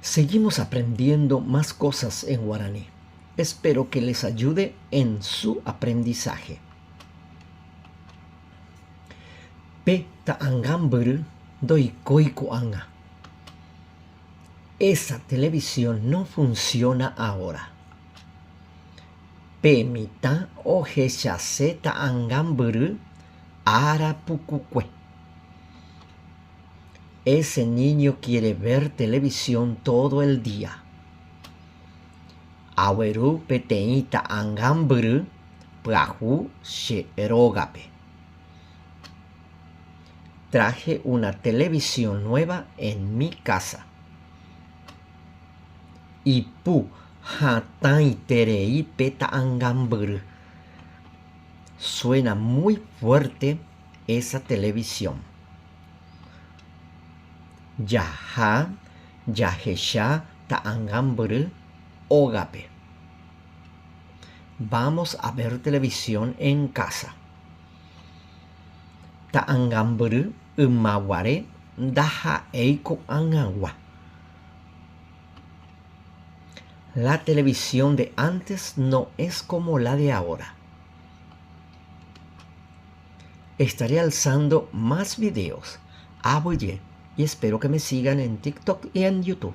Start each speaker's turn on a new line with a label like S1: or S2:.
S1: Seguimos aprendiendo más cosas en guaraní. Espero que les ayude en su aprendizaje. Pe ta'angambyry ndoikói ko'ág̃a. Esa televisión no funciona ahora. Pe mitã ohechase ta'angambyry ára pukukue. Ese niño quiere ver televisión todo el día. Agueru peteĩ ta'angambyry pyahu che rógape. Traje una televisión nueva en mi casa. Ipu hatãiterei pe ta'angambyry. Suena muy fuerte esa televisión. Jaha jahecha ta'angambyry ógape. Vamos a ver televisión en casa. Ta'angambyry ymaguare ndaha'éi ko'ag̃agua. La televisión de antes no es como la de ahora. Estaré alzando más videos. Apoye y espero que me sigan en TikTok y en YouTube.